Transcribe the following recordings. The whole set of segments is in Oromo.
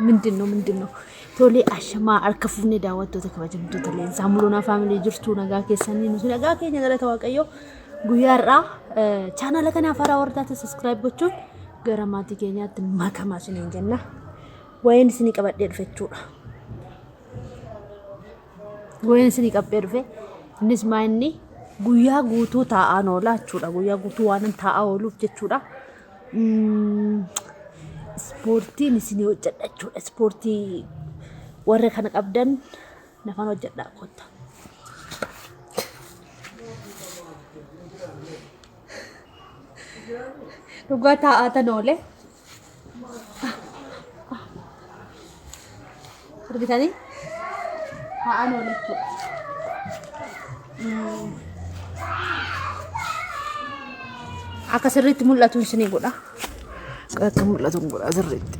ምንድን ነው ምንድን ነው? Tolee ashamaa harka fuunee daawwattoota kabajamtoota leensaa Muluunaa faamilii jirtu nagaa keessanii nuti nagaa keenya galata Waaqayyoo guyyaa har'aa chaanaala kanaaf haaraa warra taatan sabiskiraayib gochuun gara maatii keenyaatti makamaa isiniin jenna. Waa'een isinii qabadhee dhufe jechuudha. Waa'een isinii qabadhee dhufe innis maa inni guyyaa guutuu taa'aan oola jechuudha. Guyyaa guutuu waan taa'aa ooluuf jechuudha. Ispoortiin isinii hojjedha jechuudha. Ispoortii warra kana qabdan nafaan hojjedhaa kotta. Dhugaa taa'aa tan oole. Argitanii? Taa'aan oole jechuudha. Akka sirriitti mul'atu isinii godha. Akka mul'atu godha sirriitti.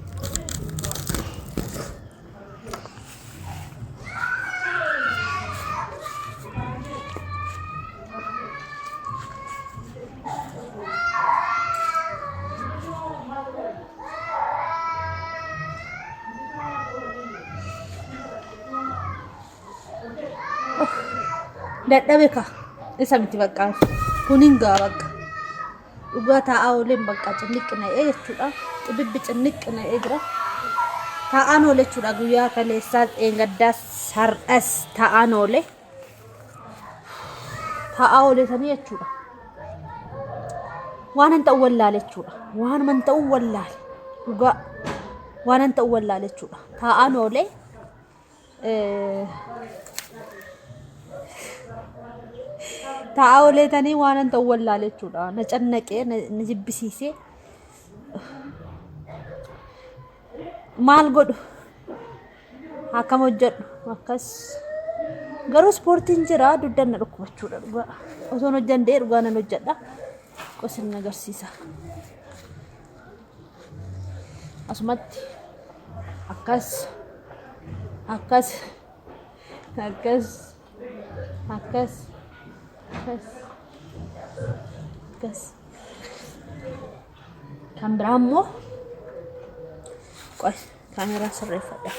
Dadhabe ka isa miti bakka kun hin ga'a bakka dhugaa taa'aa ooleen bakka cinniqqi na'ee jechuudha xibibbi cinniqqi na'ee jira taa'aan oole jechuudha guyyaa kaleessaa dheengaddaas har'as taa'aan oole taa'aa ooletanii jechuudha waan hin ta'u wallaale jechuudha waan man ta'u wallaale dhugaa waan hin ta'u wallaale jechuudha taa'aan oole. Taa'aa ooletanii waan hin ta'u wallaale jechuudha. Na cannaqee na jibbisiisee. Maal godhu? Akkam hojjedhu? Akkas. Garuu ispoortiin jira dugda na dhukkuba jechuudha dhugaa. Osoon hojjandee dhugaa nan hojjedha. Qosin agarsiisa. Asumatti akkas akkas akkas akkas akkas akkas kan biraa immoo qoy kaameraa sirreeffadha.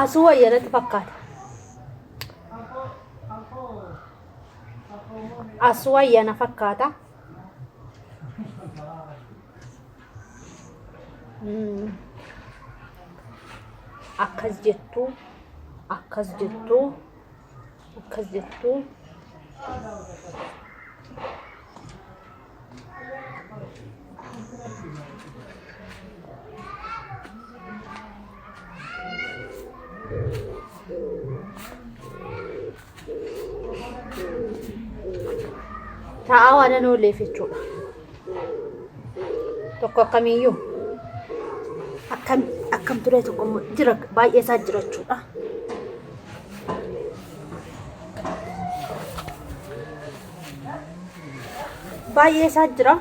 Asuu wayya natti fakkaata. Asuu wayya na fakkaata. Akkas jettu akkas jettu akkas jettu. Taa'aa waan hin oolleef jechuudha. Tokko akkamiiyyuu akkam akkam ture tokko immoo jira baay'ee isaa jira jechuudha. Baay'ee isaa jira.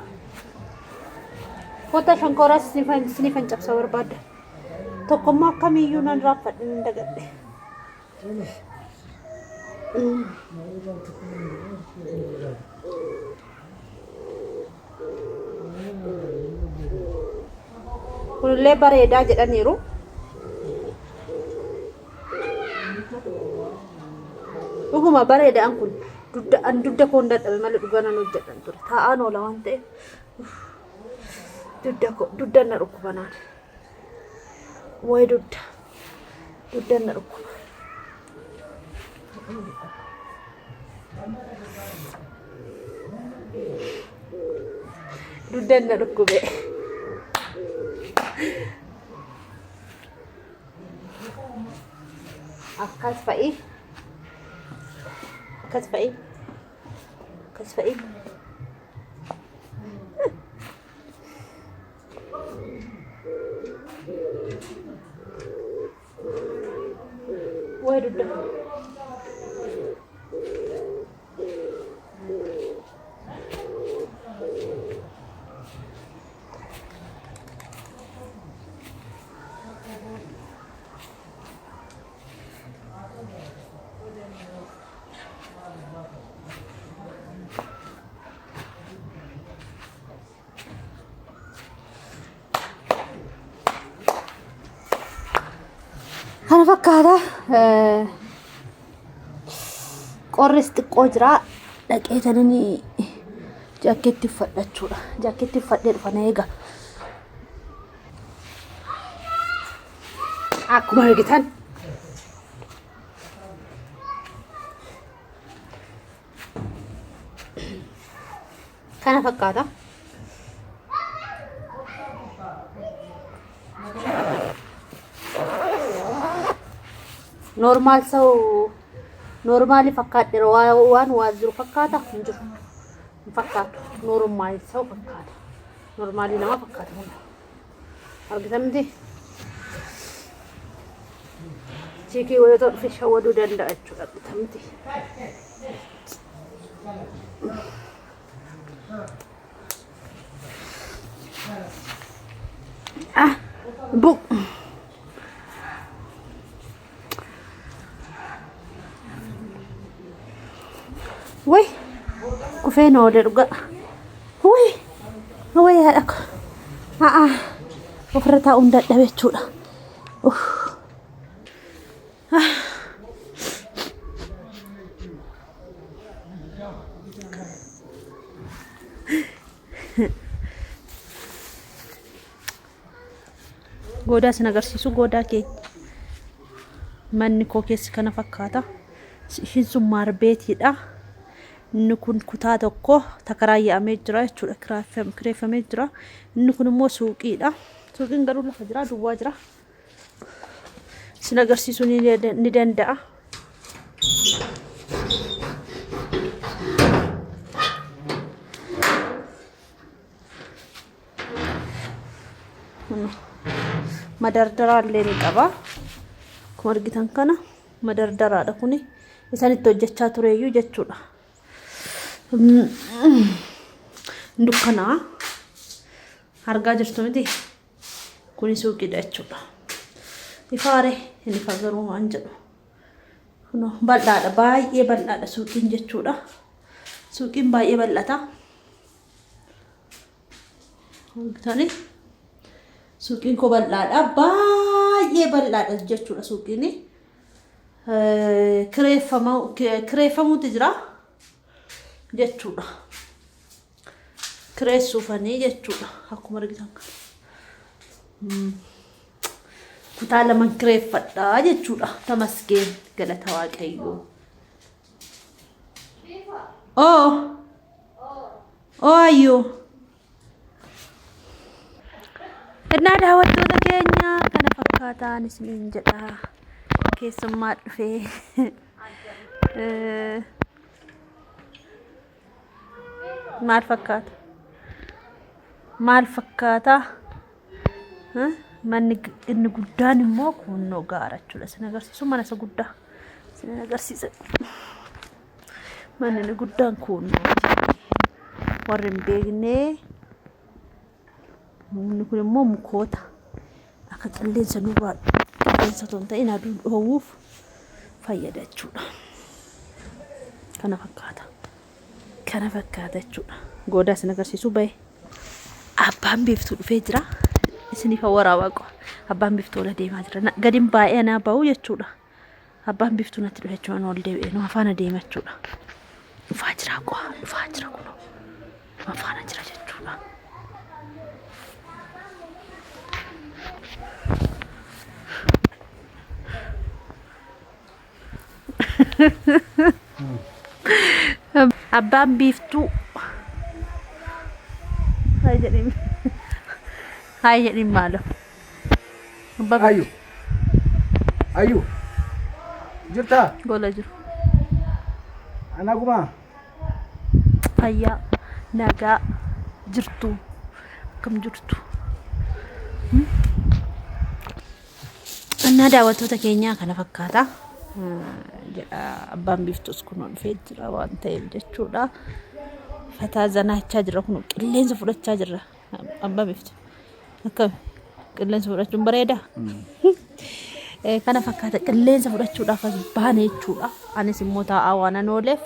Kota shankooraas sinifan cabsa barbaadda. Tokkommoo akkamiiyyuu nan raafadhe nan dagadhe. Kunillee bareedaa jedhaniiru. Dhuguma bareedaan kun dugda an dugda koon dadhabe malee dhugaa nan hojjedhan ture. Taa'aan oola waan ta'eef dugda koo dugda na dhukkuba naan. Wayi dugda dugda na dhukkuba. Dugda na dhukkube. Akkas fa'i. Akkas fa'i. Akkas fa'i. Wayi dugda. Fakkaata. Qorris xiqqoo jira. Dhaqee tanani jaakkeetti uffadha jechuudha. Jaakkeetti uffadhee dhufa na eega. Akkuma argitan kana fakkaata. Normal ሰው normaalii fakkaadheera waan waa jiru fakkaata hin jiru hin fakkaatu normal ሰው fakkaata normaalii nama fakkaata kun argitan miti chiikii wayitoo dhufe shawwaduu danda'a jechuudha argitan miti. Ah, bu. Way, kufeen oole dhuga. Way, way haadha ko. A'aa, ofirra taa'uun dadhabe jechuudha. Uff. Goodaa isin agarsiisu goodaa keenya. Manni koo keessi kana fakkaata. Ishiin sun maarbeetiidha. Inni kun kutaa tokko takaraayya'amee jira jechuudha. Kireeffamee jira. Inni kun immoo suuqiidha. Suuqiin garuu lafa jira, duwwaa jira. Isin agarsiisuu ni danda'a. Madardaraa illee ni qaba. Akkuma argitan kana madardaraadha kuni. Isaan itti hojjechaa tureeyyuu jechuudha. Dukkanaa argaa jirtu miti. Kuni suuqiidha jechuudha. Ifaare inni ifa garuu waan jedhu. Kunoo bal'aadha baay'ee bal'aadha suuqiin jechuudha. Suuqiin baay'ee bal'ata. Argitanii suuqiin koo bal'aadha baay'ee bal'aadha jechuudha suuqiin. Kireeffamuutu jira jechuudha. Kireessuufanii jechuudha akkuma argitan kana. Kutaa laman kireeffadhaa jechuudha. Tamasgeen galata Waaqayyoo. Oo. Oo ayyoo. Innaa daawwattoota keenya kana fakkaataan isiniin jedha. Keessummaa dhufee. Maal fakkaata? Maal fakkaata? Manni inni guddaan immoo kunnoo gaara jechuudha. Isin agarsiisu mana isa guddaa. Isin agarsiisa. Manni inni guddaan kunnoo. Warri hin beekne inni kun immoo mukoota akka qilleensa nurraa qilleensa otoo hin ta'in aduu dhoowwuuf fayyada jechuudha. Kana fakkaata. Kana fakkaata jechuudha. Goodaa isin agarsiisu bahe. Abbaan biiftuu dhufee jira. Isiniif waraabaa qofa. Abbaan biiftuu ola deemaa jira. Gadin baay'ee anaa bahu jechuudha. Abbaan biiftuu natti dhufe jechuudha. Ol deebi'ee nu afaana deema jechuudha. Dhufaa jira qofa. Dhufaa jira kunoo. Nu afaana jira jechuudha. Abbaan biiftuu. Hayi jedhin. Hayi jedhin maaloo. Abbaa Ayyu. Ayyu. Jirtaa? Gola jiru. Anaguma. Fayyaa nagaa jirtu akkam jirtu. Innaa daawwattoota keenyaa kana fakkaata. Jedha abbaan biiftuus kun dhufee jira waan ta'eef jechuudha. Fataa zanaachaa jira kun qilleensa fudhachaa jira abbaa biiftuu. Akkami qilleensa fudhachuun bareeda. Kana fakkaata qilleensa fudhachuudhaaf as baane jechuudha. Anis immoo taa'aa waan an ooleef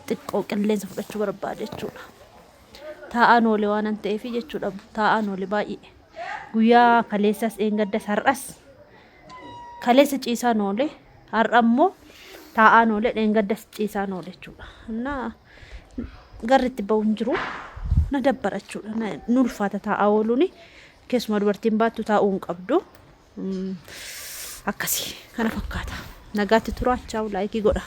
xiqqoo qilleensa fudhachuu barbaade jechuudha. Taa'aan oole waan an ta'eef jechuudha. Taa'aan oole baay'ee. Guyyaa kaleessas dheengaddas har'as Kaleessa ciisaan oole, har'a immoo taa'aan oole, dheengaddas ciisaan oole jechuudha. Innaa garri itti ba'u hin jiru. Na dabbara jechuudha. Nu ulfaata taa'aa ooluuni. Keessumaa dubartiin baattu taa'uu hin qabdu. Akkasii kana fakkaata. Nagaatti turaa, chaawu, like godha.